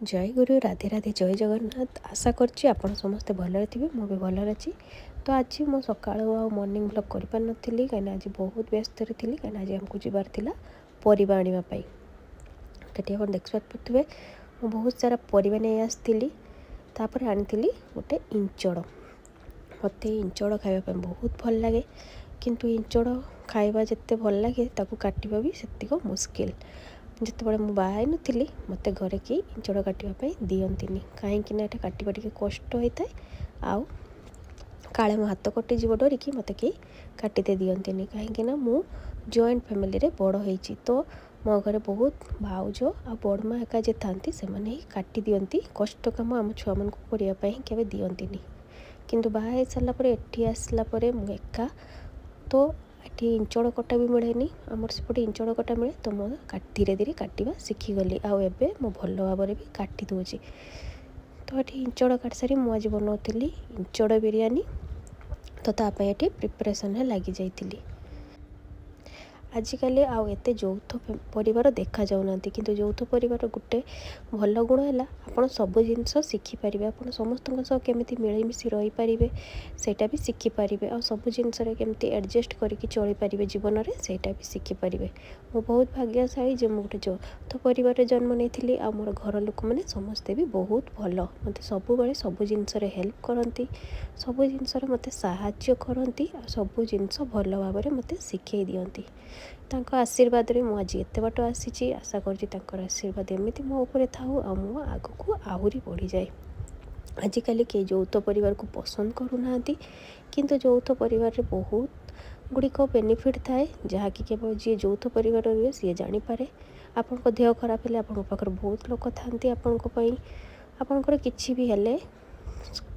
ଜୟ ଗୁରୁ, ରାଧେ ରାଧେ, ଜୟ ଜଗନ୍ନାଥ। ଆଶା କରୁଛି ଆପଣ ସମସ୍ତେ ଭଲରେ ଥିବେ, ମୁଁ ବି ଭଲରେ ଅଛି। ତ ଆଜି ମୁଁ ସକାଳୁ ଆଉ ମର୍ଣ୍ଣିଂ ବ୍ଲଗ୍ କରିପାରିନଥିଲି, କାହିଁକିନା ଆଜି ବହୁତ ବ୍ୟସ୍ତରେ ଥିଲି, କାହିଁକିନା ଆଜି ଆମକୁ ଯିବାର ଥିଲା ପରିବା ଆଣିବା ପାଇଁ। ସେଠି ଆପଣ ଦେଖିପାରୁଥିବେ, ମୁଁ ବହୁତ ସାରା ପରିବା ନେଇ ଆସିଥିଲି। ତାପରେ ଆଣିଥିଲି ଗୋଟେ ଇଞ୍ଚଡ଼। ମୋତେ ଇଞ୍ଚଡ଼ ଖାଇବା ପାଇଁ ବହୁତ ଭଲ ଲାଗେ, କିନ୍ତୁ ଇଞ୍ଚଡ଼ ଖାଇବା ଯେତେ ଭଲ ଲାଗେ, ତାକୁ କାଟିବା ବି ସେତିକ ମୁସ୍କିଲ। ଯେତେବେଳେ ମୁଁ ବାହା ହେଇନଥିଲି, ମୋତେ ଘରେ କେହି ଇଞ୍ଚଡ଼ କାଟିବା ପାଇଁ ଦିଅନ୍ତିନି, କାହିଁକି ନା ଏଇଟା କାଟିବା ଟିକେ କଷ୍ଟ ହେଇଥାଏ ଆଉ କାଳେ ମୋ ହାତ କଟିଯିବ ଡରିକି ମୋତେ କେହି କାଟିତେ ଦିଅନ୍ତିନି। କାହିଁକି ନା ମୁଁ ଜଏଣ୍ଟ ଫ୍ୟାମିଲିରେ ବଡ଼ ହେଇଛି, ତ ମୋ ଘରେ ବହୁତ ଭାଉଜ ଆଉ ବଡ଼ ମା ଏକା ଯିଏ ଥାନ୍ତି, ସେମାନେ ହିଁ କାଟି ଦିଅନ୍ତି। କଷ୍ଟ କାମ ଆମ ଛୁଆମାନଙ୍କୁ କରିବା ପାଇଁ କେବେ ଦିଅନ୍ତିନି। କିନ୍ତୁ ବାହା ହେଇସାରିଲା ପରେ, ଏଠି ଆସିଲା ପରେ ମୁଁ ଏକା, ତ ଏଠି ଇଞ୍ଚଡ଼ କଟା ବି ମିଳେନି। ଆମର ସେପଟେ ଇଞ୍ଚଡ଼ କଟା ମିଳେ। ତ ମୁଁ ଧୀରେ ଧୀରେ କାଟିବା ଶିଖିଗଲି ଆଉ ଏବେ ମୁଁ ଭଲ ଭାବରେ ବି କାଟି ଦେଉଛି। ତ ଏଠି ଇଞ୍ଚଡ଼ କାଟି ସାରି ମୁଁ ଆଜି ବନାଉଥିଲି ଇଞ୍ଚଡ଼ ବିରିୟାନୀ, ତ ତା ପାଇଁ ଏଠି ପ୍ରିପାରେସନ୍ରେ ଲାଗିଯାଇଥିଲି। ଆଜିକାଲି ଆଉ ଏତେ ଯୌଥ ପରିବାର ଦେଖାଯାଉନାହାନ୍ତି, କିନ୍ତୁ ଯୌଥ ପରିବାର ଗୋଟେ ଭଲ ଗୁଣ ହେଲା ଆପଣ ସବୁ ଜିନିଷ ଶିଖିପାରିବେ। ଆପଣ ସମସ୍ତଙ୍କ ସହ କେମିତି ମିଳିମିଶି ରହିପାରିବେ, ସେଇଟା ବି ଶିଖିପାରିବେ ଆଉ ସବୁ ଜିନିଷରେ କେମିତି ଆଡ଼ଜଷ୍ଟ କରିକି ଚଳିପାରିବେ ଜୀବନରେ, ସେଇଟା ବି ଶିଖିପାରିବେ। ମୁଁ ବହୁତ ଭାଗ୍ୟଶାଳୀ ଯେ ମୁଁ ଗୋଟେ ଯୌଥ ପରିବାରରେ ଜନ୍ମ ନେଇଥିଲି ଆଉ ମୋର ଘର ଲୋକମାନେ ସମସ୍ତେ ବି ବହୁତ ଭଲ। ମୋତେ ସବୁବେଳେ ସବୁ ଜିନିଷରେ ହେଲ୍ପ କରନ୍ତି, ସବୁ ଜିନିଷରେ ମୋତେ ସାହାଯ୍ୟ କରନ୍ତି ଆଉ ସବୁ ଜିନିଷ ଭଲ ଭାବରେ ମୋତେ ଶିଖେଇ ଦିଅନ୍ତି। ତାଙ୍କ ଆଶୀର୍ବାଦରେ ମୁଁ ଆଜି ଏତେ ବାଟ ଆସିଛି। ଆଶା କରୁଛି ତାଙ୍କର ଆଶୀର୍ବାଦ ଏମିତି ମୋ ଉପରେ ଥାଉ ଆଉ ମୁଁ ଆଗକୁ ଆହୁରି ବଢ଼ିଯାଏ। ଆଜିକାଲି କେହି ଯୌଥ ପରିବାରକୁ ପସନ୍ଦ କରୁନାହାନ୍ତି, କିନ୍ତୁ ଯୌଥ ପରିବାରରେ ବହୁତ ଗୁଡ଼ିକ ବେନିଫିଟ୍ ଥାଏ, ଯାହାକି କେବଳ ଯିଏ ଯୌଥ ପରିବାରରେ ରୁହେ ସିଏ ଜାଣିପାରେ। ଆପଣଙ୍କ ଦେହ ଖରାପ ହେଲେ ଆପଣଙ୍କ ପାଖରେ ବହୁତ ଲୋକ ଥାଆନ୍ତି ଆପଣଙ୍କ ପାଇଁ। ଆପଣଙ୍କର କିଛି ବି ହେଲେ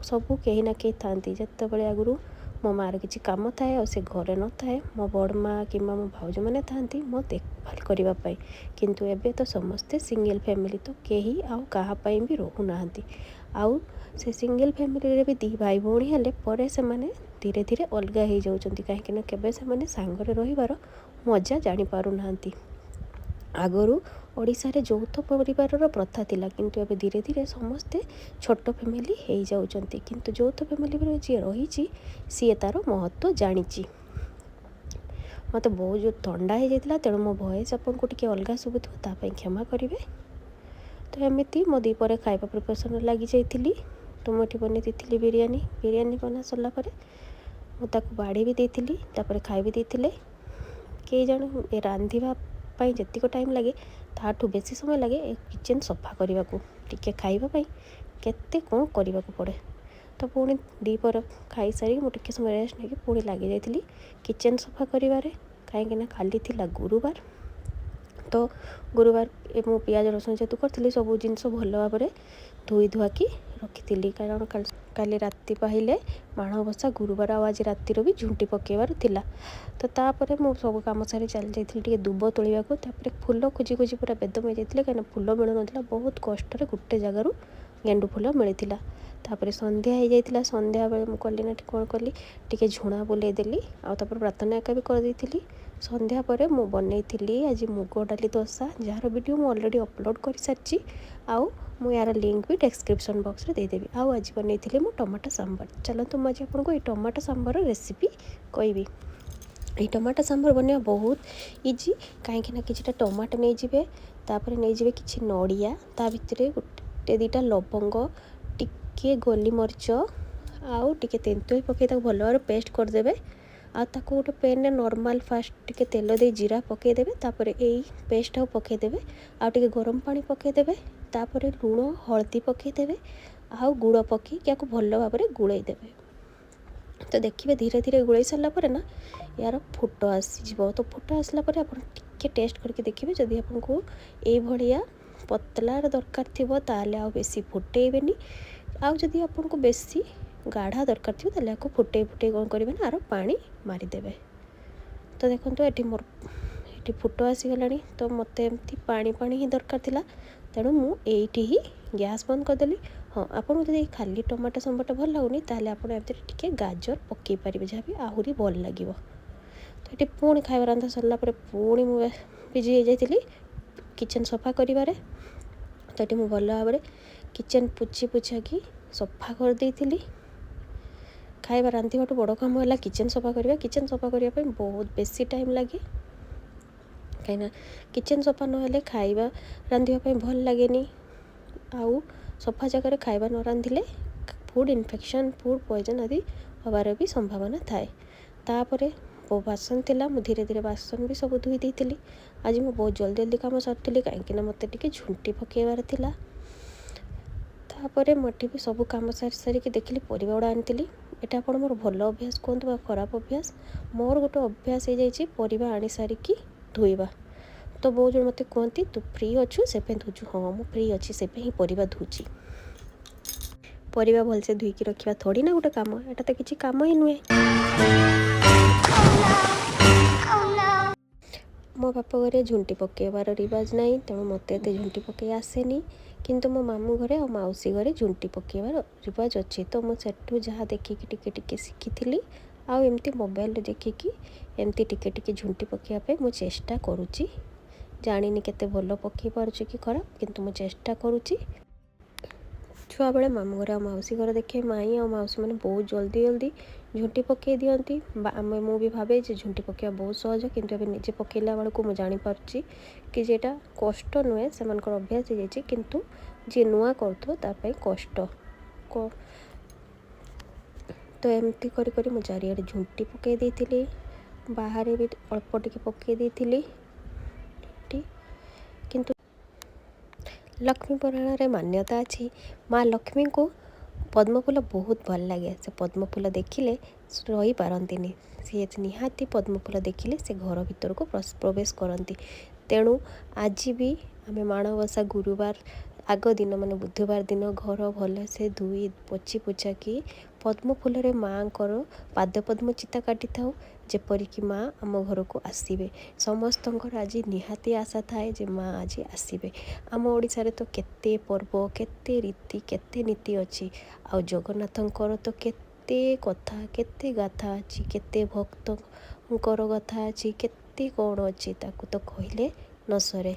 ସବୁ କେହି ନା କେହି ଥାଆନ୍ତି। ଯେତେବେଳେ ଆଗରୁ ମୋ ମାଆର କିଛି କାମ ଥାଏ ଆଉ ସେ ଘରେ ନଥାଏ, ମୋ ବଡ଼ ମା କିମ୍ବା ମୋ ଭାଉଜମାନେ ଥାଆନ୍ତି ମୋ ଦେଖଭାଲ କରିବା ପାଇଁ। କିନ୍ତୁ ଏବେ ତ ସମସ୍ତେ ସିଙ୍ଗଲ୍ ଫ୍ୟାମିଲି, ତ କେହି ଆଉ କାହା ପାଇଁ ବି ରହୁନାହାନ୍ତି। ଆଉ ସେ ସିଙ୍ଗଲ୍ ଫ୍ୟାମିଲିରେ ବି ଦୁଇ ଭାଇ ଭଉଣୀ ହେଲେ ପରେ ସେମାନେ ଧୀରେ ଧୀରେ ଅଲଗା ହେଇଯାଉଛନ୍ତି, କାହିଁକିନା କେବେ ସେମାନେ ସାଙ୍ଗରେ ରହିବାର ମଜା ଜାଣିପାରୁନାହାନ୍ତି। ଆଗରୁ ଓଡ଼ିଶାରେ ଯୌଥ ପରିବାରର ପ୍ରଥା ଥିଲା, କିନ୍ତୁ ଏବେ ଧୀରେ ଧୀରେ ସମସ୍ତେ ଛୋଟ ଫ୍ୟାମିଲି ହେଇଯାଉଛନ୍ତି। କିନ୍ତୁ ଯୌଥ ଫ୍ୟାମିଲିରେ ଯିଏ ରହିଛି, ସିଏ ତା'ର ମହତ୍ତ୍ୱ ଜାଣିଛି। ମୋତେ ବହୁତ ଜୋର ଥଣ୍ଡା ହେଇଯାଇଥିଲା, ତେଣୁ ମୋ ଭଏସ୍ ଆପଣଙ୍କୁ ଟିକେ ଅଲଗା ଶୁଭୁଥିବ, ତା ପାଇଁ କ୍ଷମା କରିବେ। ତ ଏମିତି ମୋ ଦ୍ୱିପହରେ ଖାଇବା ପ୍ରିପାରେସନ୍ରେ ଲାଗିଯାଇଥିଲି। ତ ମୁଁ ଏଠି ବନେଇ ଦେଇଥିଲି ବିରିୟାନୀ। ବିରିୟାନୀ ବନା ସରିଲା ପରେ ମୁଁ ତାକୁ ବାଢ଼ି ବି ଦେଇଥିଲି, ତାପରେ ଖାଇ ବି ଦେଇଥିଲେ। କେହି ଜଣେ ରାନ୍ଧିବା ପାଇଁ ଯେତିକ ଟାଇମ୍ ଲାଗେ, ତାଠୁ ବେଶୀ ସମୟ ଲାଗେ ଏ କିଚେନ୍ ସଫା କରିବାକୁ। ଟିକେ ଖାଇବା ପାଇଁ କେତେ କ'ଣ କରିବାକୁ ପଡ଼େ। ତ ପୁଣି ଦ୍ୱିପହର ଖାଇସାରିକି ମୁଁ ଟିକେ ସମୟ ରେଷ୍ଟ ନେଇକି ପୁଣି ଲାଗିଯାଇଥିଲି କିଚେନ୍ ସଫା କରିବାରେ, କାହିଁକିନା କାଲି ଥିଲା ଗୁରୁବାର। ତ ଗୁରୁବାର ମୁଁ ପିଆଜ ରସୁଣ ଯେହେତୁ କରିଥିଲି, ସବୁ ଜିନିଷ ଭଲ ଭାବରେ ଧୋଇ ଧୁଆକି ରଖିଥିଲି, କାରଣ କାଲି ରାତି ପାହିଲେ ମାଣବସା ଗୁରୁବାର ଆଉ ଆଜି ରାତିର ବି ଝୁଣ୍ଟି ପକାଇବାର ଥିଲା। ତ ତାପରେ ମୁଁ ସବୁ କାମ ସାରି ଚାଲି ଯାଇଥିଲି ଟିକେ ଦୁବ ତୋଳିବାକୁ। ତାପରେ ଫୁଲ ଖୋଜି ଖୋଜି ପୁରା ବେଦମ ହେଇଯାଇଥିଲି, କାହିଁକିନା ଫୁଲ ମିଳୁନଥିଲା। ବହୁତ କଷ୍ଟରେ ଗୋଟେ ଜାଗାରୁ ଗେଣ୍ଡୁ ଫୁଲ ମିଳିଥିଲା। ତାପରେ ସନ୍ଧ୍ୟା ହେଇଯାଇଥିଲା। ସନ୍ଧ୍ୟାବେଳେ ମୁଁ କଲି ନା କ'ଣ କଲି, ଟିକେ ଝୁଣା ବୁଲେଇ ଦେଲି ଆଉ ତାପରେ ପ୍ରାର୍ଥନା ଏକା ବି କରିଦେଇଥିଲି। ସନ୍ଧ୍ୟା ପରେ ମୁଁ ବନେଇଥିଲି ଆଜି ମୁଗ ଡାଲି ଦୋସା, ଯାହାର ଭିଡ଼ିଓ ମୁଁ ଅଲରେଡ଼ି ଅପଲୋଡ଼ କରିସାରିଛି ଆଉ ମୁଁ ଏହାର ଲିଙ୍କ୍ ବି ଡେସ୍କ୍ରିପସନ୍ ବକ୍ସରେ ଦେଇଦେବି। ଆଉ ଆଜି ବନେଇଥିଲି ମୁଁ ଟମାଟୋ ସାମ୍ବର। ଚାଲନ୍ତୁ, ମୁଁ ଆଜି ଆପଣଙ୍କୁ ଏଇ ଟମାଟୋ ସାମ୍ବରର ରେସିପି କହିବି। ଏଇ ଟମାଟୋ ସାମ୍ବର ବନେଇବା ବହୁତ ଇଜି, କାହିଁକିନା କିଛିଟା ଟମାଟୋ ନେଇଯିବେ, ତାପରେ ନେଇଯିବେ କିଛି ନଡ଼ିଆ, ତା ଭିତରେ ଗୋଟେ ଦୁଇଟା ଲବଙ୍ଗ, ଟିକିଏ ଗୋଲିମରିଚ ଆଉ ଟିକେ ତେନ୍ତୁଳି ପକାଇ ତାକୁ ଭଲ ଭାବରେ ପେଷ୍ଟ କରିଦେବେ। ଆଉ ତାକୁ ଗୋଟେ ପ୍ୟାନ୍ରେ ନର୍ମାଲ୍ ଫାଷ୍ଟ ଟିକେ ତେଲ ଦେଇ ଜିରା ପକାଇଦେବେ, ତାପରେ ଏଇ ପେଷ୍ଟଟାକୁ ପକାଇଦେବେ ଆଉ ଟିକେ ଗରମ ପାଣି ପକାଇଦେବେ, ତାପରେ ଲୁଣ ହଳଦୀ ପକାଇଦେବେ ଆଉ ଗୁଡ଼ ପକାଇକି ୟାକୁ ଭଲ ଭାବରେ ଗୋଳେଇ ଦେବେ। ତ ଦେଖିବେ, ଧୀରେ ଧୀରେ ଗୋଳେଇ ସାରିଲା ପରେ ନା ଏହାର ଫୁଟ ଆସିଯିବ। ତ ଫୁଟ ଆସିଲା ପରେ ଆପଣ ଟିକେ ଟେଷ୍ଟ କରିକି ଦେଖିବେ। ଯଦି ଆପଣଙ୍କୁ ଏଇଭଳିଆ ପତଲାର ଦରକାର ଥିବ, ତାହେଲେ ଆଉ ବେଶୀ ଫୁଟେଇବେନି। ଆଉ ଯଦି ଆପଣଙ୍କୁ ବେଶୀ ଗାଢ଼ା ଦରକାର ଥିବ, ତାହେଲେ ୟାକୁ ଫୁଟେଇ ଫୁଟେଇ କ'ଣ କରିବେ ନା ଆର ପାଣି ମାରିଦେବେ। ତ ଦେଖନ୍ତୁ, ଏଠି ମୋର ଏଠି ଫୁଟ ଆସିଗଲାଣି। ତ ମୋତେ ଏମିତି ପାଣି ପାଣି ହିଁ ଦରକାର ଥିଲା, ତେଣୁ ମୁଁ ଏଇଠି ହିଁ ଗ୍ୟାସ୍ ବନ୍ଦ କରିଦେଲି। ହଁ, ଆପଣଙ୍କୁ ଯଦି ଖାଲି ଟମାଟୋ ସମ୍ବରଟା ଭଲ ଲାଗୁନି, ତାହେଲେ ଆପଣ ଏଥିରେ ଟିକେ ଗାଜର ପକାଇ ପାରିବେ, ଯାହା ବି ଆହୁରି ଭଲ ଲାଗିବ। ତ ଏଠି ପୁଣି ଖାଇବା ରନ୍ଧା ସରିଲା ପରେ ପୁଣି ମୁଁ ବିଜି ହେଇଯାଇଥିଲି କିଚେନ୍ ସଫା କରିବାରେ। ତ ଏଠି ମୁଁ ଭଲ ଭାବରେ କିଚେନ୍ ପୋଛି ପୋଛାକି ସଫା କରିଦେଇଥିଲି। ଖାଇବା ରାନ୍ଧିବାଠୁ ବଡ଼ କାମ ହେଲା କିଚେନ୍ ସଫା କରିବା। କିଚେନ୍ ସଫା କରିବା ପାଇଁ ବହୁତ ବେଶୀ ଟାଇମ୍ ଲାଗେ, କାହିଁକିନା କିଚେନ୍ ସଫା ନହେଲେ ଖାଇବା ରାନ୍ଧିବା ପାଇଁ ଭଲ ଲାଗେନି। ଆଉ ସଫା ଜାଗାରେ ଖାଇବା ନ ରାନ୍ଧିଲେ ଫୁଡ଼୍ ଇନଫେକ୍ସନ୍, ଫୁଡ଼୍ ପଏଜନ୍ ଆଦି ହେବାର ବି ସମ୍ଭାବନା ଥାଏ। ତାପରେ ବାସନ ଥିଲା, ମୁଁ ଧୀରେ ଧୀରେ ବାସନ ବି ସବୁ ଧୋଇ ଦେଇଥିଲି। ଆଜି ମୁଁ ବହୁତ ଜଲ୍ଦି ଜଲ୍ଦି କାମ ସାରୁଥିଲି, କାହିଁକିନା ମୋତେ ଟିକେ ଝୁଣ୍ଟି ପକାଇବାର ଥିଲା। ତାପରେ ମୁଁ ଏଠି ବି ସବୁ କାମ ସାରି ସାରିକି ଦେଖିଲି ପରିବା ଗୁଡ଼ା ଆଣିଥିଲି। ଏଇଟା ଆପଣ ମୋର ଭଲ ଅଭ୍ୟାସ କୁହନ୍ତୁ ବା ଖରାପ ଅଭ୍ୟାସ, ମୋର ଗୋଟେ ଅଭ୍ୟାସ ହେଇଯାଇଛି ପରିବା ଆଣି ସାରିକି ଧୋଇବା। ତ ବହୁତ ଜଣ ମୋତେ କୁହନ୍ତି, "ତୁ ଫ୍ରି ଅଛୁ, ସେ ପାଇଁ ଧୋଉଛୁ।" ହଁ, ମୁଁ ଫ୍ରି ଅଛି, ସେ ପାଇଁ ହିଁ ପରିବା ଧୋଉଛି। ପରିବା ଭଲସେ ଧୋଇକି ରଖିବା ଥୋଡ଼ି ନା ଗୋଟେ କାମ? ଏଇଟା ତ କିଛି କାମ ହିଁ ନୁହେଁ। Oh no. ମୋ ବାପ ଘରେ ଝୁଣ୍ଟି ପକାଇବାର ରିବାଜ ନାହିଁ, ତେଣୁ ମୋତେ ଏତେ ଝୁଣ୍ଟି ପକାଇ ଆସେନି। କିନ୍ତୁ ମୋ ମାମୁଁ ଘରେ ଆଉ ମାଉସୀ ଘରେ ଝୁଣ୍ଟି ପକାଇବାର ରିବାଜ ଅଛି। ତ ମୁଁ ସେଠୁ ଯାହା ଦେଖିକି ଟିକେ ଟିକେ ଶିଖିଥିଲି ଆଉ ଏମିତି ମୋବାଇଲରେ ଦେଖିକି ଏମିତି ଟିକେ ଟିକେ ଝୁଣ୍ଟି ପକାଇବା ପାଇଁ ମୁଁ ଚେଷ୍ଟା କରୁଛି। ଜାଣିନି କେତେ ଭଲ ପକାଇ ପାରୁଛି କି ଖରାପ, କିନ୍ତୁ ମୁଁ ଚେଷ୍ଟା କରୁଛି। ଛୁଆବେଳେ ମାମୁଁ ଘରେ ଆଉ ମାଉସୀ ଘର ଦେଖେ, ମାଇଁ ଆଉ ମାଉସୀ ମାନେ ବହୁତ ଜଲ୍ଦି ଜଲ୍ଦି ଝୁଣ୍ଟି ପକାଇ ଦିଅନ୍ତି ବା ଆମେ ମୁଁ ବି ଭାବେ ଯେ ଝୁଣ୍ଟି ପକାଇବା ବହୁତ ସହଜ। କିନ୍ତୁ ଏବେ ନିଜେ ପକାଇଲା ବେଳକୁ ମୁଁ ଜାଣିପାରୁଛି କି ଯେ ଏଇଟା କଷ୍ଟ ନୁହେଁ, ସେମାନଙ୍କର ଅଭ୍ୟାସ ହେଇଯାଇଛି। କିନ୍ତୁ ଯିଏ ନୂଆ କରୁଥିବ, ତା ପାଇଁ କଷ୍ଟ। ତ ଏମିତି କରି କରି ମୁଁ ଚାରିଆଡ଼େ ଝୁଣ୍ଟି ପକାଇ ଦେଇଥିଲି। ବାହାରେ ବି ଅଳ୍ପ ଟିକେ ପକାଇ ଦେଇଥିଲି ଝୁଣ୍ଟି। କିନ୍ତୁ ଲକ୍ଷ୍ମୀ ପୁରାଣରେ ମାନ୍ୟତା ଅଛି, ମା ଲକ୍ଷ୍ମୀଙ୍କୁ ପଦ୍ମଫୁଲ ବହୁତ ଭଲ ଲାଗେ। ସେ ପଦ୍ମଫୁଲ ଦେଖିଲେ ରହିପାରନ୍ତିନି। ସିଏ ନିହାତି ପଦ୍ମଫୁଲ ଦେଖିଲେ ସେ ଘର ଭିତରକୁ ପ୍ରବେଶ କରନ୍ତି। ତେଣୁ ଆଜି ବି ଆମେ ମାଣବସା ଗୁରୁବାର ଆଗ ଦିନ, ମାନେ ବୁଧବାର ଦିନ, ଘର ଭଲସେ ଧୋଇ ପୋଛି ପୋଛାକି ପଦ୍ମଫୁଲରେ ମାଆଙ୍କର ପାଦପଦ୍ମ ଚିତା କାଟିଥାଉ, ଯେପରିକି ମା ଆମ ଘରକୁ ଆସିବେ। ସମସ୍ତଙ୍କର ଆଜି ନିହାତି ଆଶା ଥାଏ ଯେ ମା ଆଜି ଆସିବେ। ଆମ ଓଡ଼ିଶାରେ ତ କେତେ ପର୍ବ, କେତେ ରୀତି, କେତେ ନୀତି ଅଛି। ଆଉ ଜଗନ୍ନାଥଙ୍କର ତ କେତେ କଥା, କେତେ ଗାଥା ଅଛି, କେତେ ଭକ୍ତଙ୍କର କଥା ଅଛି, କେତେ କ'ଣ ଅଛି, ତାକୁ ତ କହିଲେ ନ ସରେ।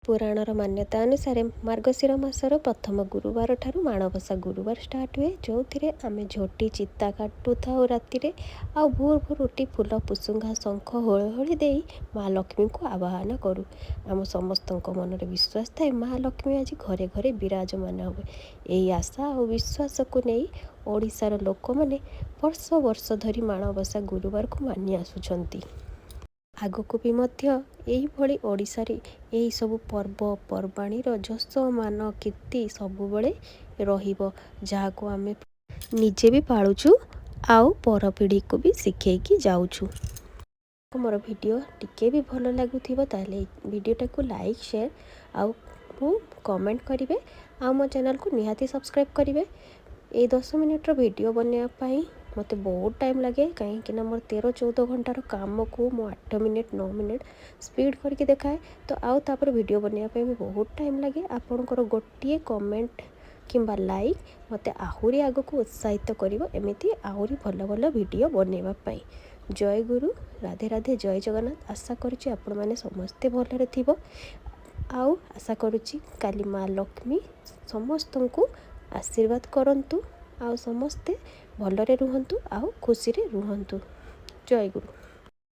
ପୁରାଣର ମାନ୍ୟତା ଅନୁସାରେ ମାର୍ଗଶିର ମାସର ପ୍ରଥମ ଗୁରୁବାର ଠାରୁ ମାଣବସା ଗୁରୁବାର ଷ୍ଟାର୍ଟ ହୁଏ, ଯେଉଁଥିରେ ଆମେ ଝୋଟି ଚିତା କାଟୁଥାଉ ରାତିରେ ଆଉ ଭୋର ଭୋର ଉଠି ଫୁଲ, ପୁସୁଙ୍ଗା, ଶଙ୍ଖ, ହୁଳହୁଳି ଦେଇ ମା ଲକ୍ଷ୍ମୀଙ୍କୁ ଆବାହନ କରୁ। ଆମ ସମସ୍ତଙ୍କ ମନରେ ବିଶ୍ୱାସ ଥାଏ, ମା ଲକ୍ଷ୍ମୀ ଆଜି ଘରେ ଘରେ ବିରାଜମାନ ହେବେ। ଏହି ଆଶା ଆଉ ବିଶ୍ୱାସକୁ ନେଇ ଓଡ଼ିଶାର ଲୋକମାନେ ବର୍ଷ ବର୍ଷ ଧରି ମାଣବସା ଗୁରୁବାରକୁ ମାନି ଆସୁଛନ୍ତି। ଆଗକୁ ବି ମଧ୍ୟ ଏଇଭଳି ଓଡ଼ିଶାରେ ଏହିସବୁ ପର୍ବପର୍ବାଣୀର ଯଶ, ମାନ, କୀର୍ତ୍ତି ସବୁବେଳେ ରହିବ, ଯାହାକୁ ଆମେ ନିଜେ ବି ପାଳୁଛୁ ଆଉ ପର ପିଢ଼ିକୁ ବି ଶିଖେଇକି ଯାଉଛୁ। ମୋର ଭିଡ଼ିଓ ଟିକେ ବି ଭଲ ଲାଗୁଥିବ, ତାହେଲେ ଭିଡ଼ିଓଟାକୁ ଲାଇକ୍, ସେୟାର ଆଉ କମେଣ୍ଟ କରିବେ ଆଉ ମୋ ଚ୍ୟାନେଲକୁ ନିହାତି ସବସ୍କ୍ରାଇବ୍ କରିବେ। ଏଇ 10 ମିନିଟ୍ର ଭିଡ଼ିଓ ବନେଇବା ପାଇଁ ମୋତେ ବହୁତ ଟାଇମ୍ ଲାଗେ, କାହିଁକିନା ମୋର 13-14 ଘଣ୍ଟାର କାମକୁ ମୁଁ 8 ମିନିଟ୍, 9 ମିନିଟ୍ ସ୍ପିଡ଼୍ କରିକି ଦେଖାଏ। ତ ଆଉ ତାପରେ ଭିଡ଼ିଓ ବନେଇବା ପାଇଁ ବି ବହୁତ ଟାଇମ୍ ଲାଗେ। ଆପଣଙ୍କର ଗୋଟିଏ କମେଣ୍ଟ କିମ୍ବା ଲାଇକ୍ ମୋତେ ଆହୁରି ଆଗକୁ ଉତ୍ସାହିତ କରିବ ଏମିତି ଆହୁରି ଭଲ ଭଲ ଭିଡ଼ିଓ ବନେଇବା ପାଇଁ। ଜୟ ଗୁରୁ, ରାଧେ ରାଧେ, ଜୟ ଜଗନ୍ନାଥ। ଆଶା କରୁଛି ଆପଣମାନେ ସମସ୍ତେ ଭଲରେ ଥିବ ଆଉ ଆଶା କରୁଛି କାଲି ମା ଲକ୍ଷ୍ମୀ ସମସ୍ତଙ୍କୁ ଆଶୀର୍ବାଦ କରନ୍ତୁ ଆଉ ସମସ୍ତେ ଭଲରେ ରୁହନ୍ତୁ ଆଉ ଖୁସିରେ ରୁହନ୍ତୁ। ଜୟ ଗୁରୁ।